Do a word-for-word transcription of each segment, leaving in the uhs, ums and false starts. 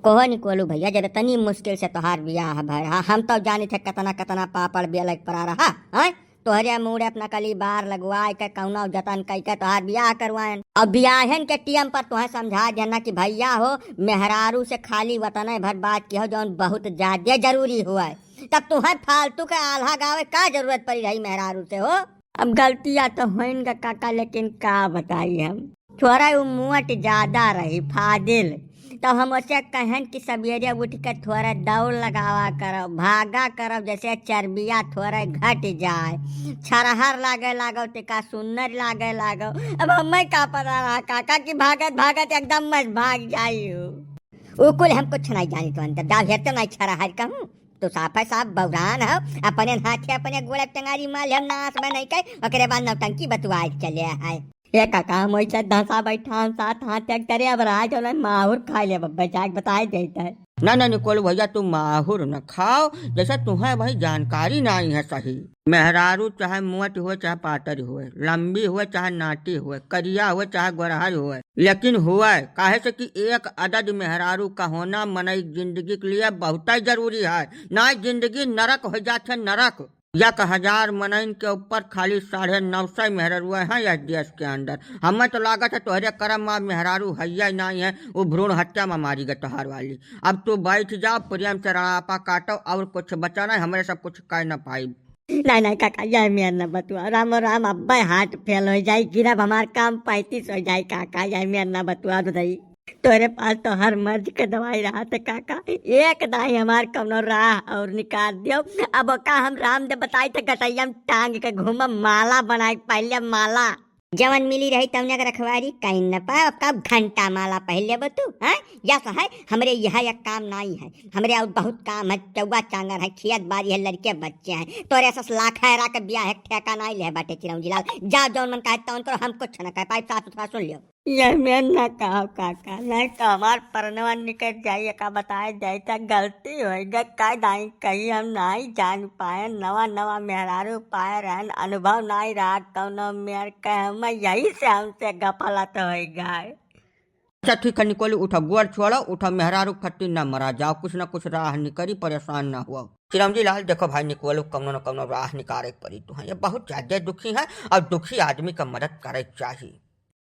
कोहो निकोलू भैया, जब इतनी मुश्किल से तोहार बियाह भय रहा, हम तो जानित है कतना कतना पापड़ बेले के परा रहा, हैं? तोहरे मूड़े अपना कली बार लगवाए के कौनो जतन कई के तोहार बियाह करवाएन। अब बियाहन के टीएम पर तोहे समझा देना कि भैया हो, मेहरारू से खाली वतने भर बात की हो, जौन बहुत ज्यादा जरूरी हुआ है। तब तोहे फालतू के आल्हा गावे का जरूरत पड़ी रही मेहरारू से हो? अब गलतियाँ तो होइन गा काका, लेकिन का बताई हम। थोड़ा उ मोट ज्यादा रही फादिल, तब हम उसे कहन कि सवेरे उठ के थोड़ा दौड़ लगावा करब, भागा करब, जैसे चर्बिया थोड़ा घट जाए, छरहर लागे लागो, तेका सुन्नर लागे लागो। अब हमें का पता रहा काका कि भागत भागत एकदम मस भाग जाई हो। उ कुल हम कुछ नहीं जानी तो अंदर दाव हेरते नहीं छरहर कहूँ। तू साफे साफ बौरान हो, अपने हाथे अपने गोड़े पे टंगारी मार ले, हम नाश में नहीं कहे, ओकरे बाद नौटंकी बतुआए चले है। ए काका, हम ओइसे धंसा बैठान साथ हाथ एक तरे अब राज होलन माहुर खाए ले बब्बे, जाके बताए देत है। ना, ना, निकोल भैया, तू माहुर न खाओ, जैसे तुम्हें भाई जानकारी नहीं है सही। मेहरारू चाहे मोट हुए, चाहे पातर हुए, लंबी हुए, चाहे नाटी हुए, करिया हुए, चाहे गोरहर हुए, लेकिन हुए, काहे से कि एक अदद मेहरारू का होना मनई जिंदगी के लिए बहुत ही जरूरी है। ना जिंदगी नरक हो जात है, नरक। एक हजार मनइन के ऊपर खाली साढ़े नौ सौ मेहरारू हैं यह देश के अंदर। हमें तो लागत है तोहरे करम में मेहरारू हैया ही नहीं है, वो भ्रूण हत्या में मारी गए तोहार वाली। अब तू बैठ जाओ, प्रेम से रड़ापा काटो, और कुछ बचा नहीं, हमरे सब कुछ कह न पाई। नहीं, नहीं काका, यह मेर न बतुआ, रामो राम, अब्बे हार्ट फेल हो जाई, गिरब हमार काम पैंतीस हो जाई काका, यह मेर न बतुआ दई। तोरे पास तो हर मर्ज के दवाई रहा थे काका, एक दाई हमार कौनो राह और निकाल दियो। अब का हम रामदेव बताई थे गटैया में टांग के घूमब, माला बनाए के पहले माला। जवन मिली रही तवने के रखवारी कहीं न पाए, अब का घंटा माला पहन लेबो तू, हैं? यस है, हमरे यह एक काम नहीं है, हमरे और बहुत काम है, चौवा चांगर है, खेत बारी है, लड़के बच्चे हैं, तोरे सस लाख हैरा के ब्याह है, ठेका नहीं ले बाटे चिरौंजी लाल, जा जौन मन कहे तौन करो, हम कुछ न कह पाए, साफ सुथरा सुन लियो। यह मेर न कहो काका, नहीं तो हमार परनवा निकल जाई, एका बताए जाई त गलती होई गई, का दाई कही हम नहीं जान पाए, नवा नवा मेहरारू पाए रहन, अनुभव नहीं रहा कौनो मेर के, हम यही से हमसे गफलत होई गए। अच्छा ठीक है निकोली, उठो, गोड़ छोड़ो, उठो, मेहरारू फट्टी न मरा जाओ, कुछ न कुछ राह निकरी, परेशान न हुआ। चिरौंजी लाल, देखो भाई निकोलू, कौनो न कौनो राह निकारे के पड़ी तुहें, ये बहुत ज्यादा दुखी है और दुखी आदमी का मदद करे के चाही।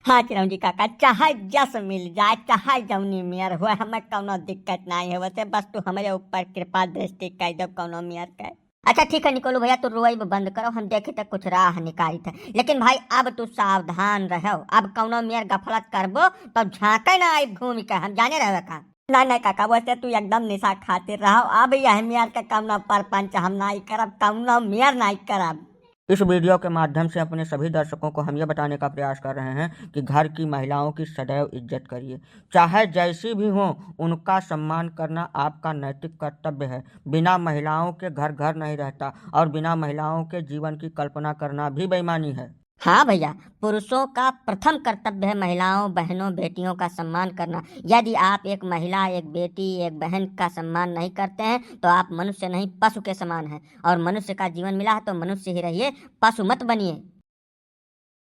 हाँ चिरौंजी काका, चाहे जस मिल जाए, चाहे जौनी मेर होए, हमें कौनो दिक्कत नहीं है, वैसे बस तू हमरे ऊपर कृपा दृष्टि कर दो कौनो मेर के। अच्छा ठीक है निकोलू भैया, तू रोइब बंद करो, हम देखे तक कुछ राह निकाली थे, लेकिन भाई अब तू सावधान रहो, अब कौनो मेर गफलत करबो तो झांके ना आई घूम के, हम जाने रहे का। नहीं नहीं काका, वैसे तू एकदम निशा खातिर रहो, अब यह मेर के कौनो परपंच हम नहीं करब, कौनो मेर नहीं करब। इस वीडियो के माध्यम से अपने सभी दर्शकों को हम ये बताने का प्रयास कर रहे हैं कि घर की महिलाओं की सदैव इज्जत करिए, चाहे जैसी भी हों, उनका सम्मान करना आपका नैतिक कर्तव्य है। बिना महिलाओं के घर घर नहीं रहता और बिना महिलाओं के जीवन की कल्पना करना भी बेईमानी है। हाँ भैया, पुरुषों का प्रथम कर्तव्य है महिलाओं, बहनों, बेटियों का सम्मान करना। यदि आप एक महिला, एक बेटी, एक बहन का सम्मान नहीं करते हैं तो आप मनुष्य नहीं, पशु के समान हैं। और मनुष्य का जीवन मिला है तो मनुष्य ही रहिए, पशु मत बनिए।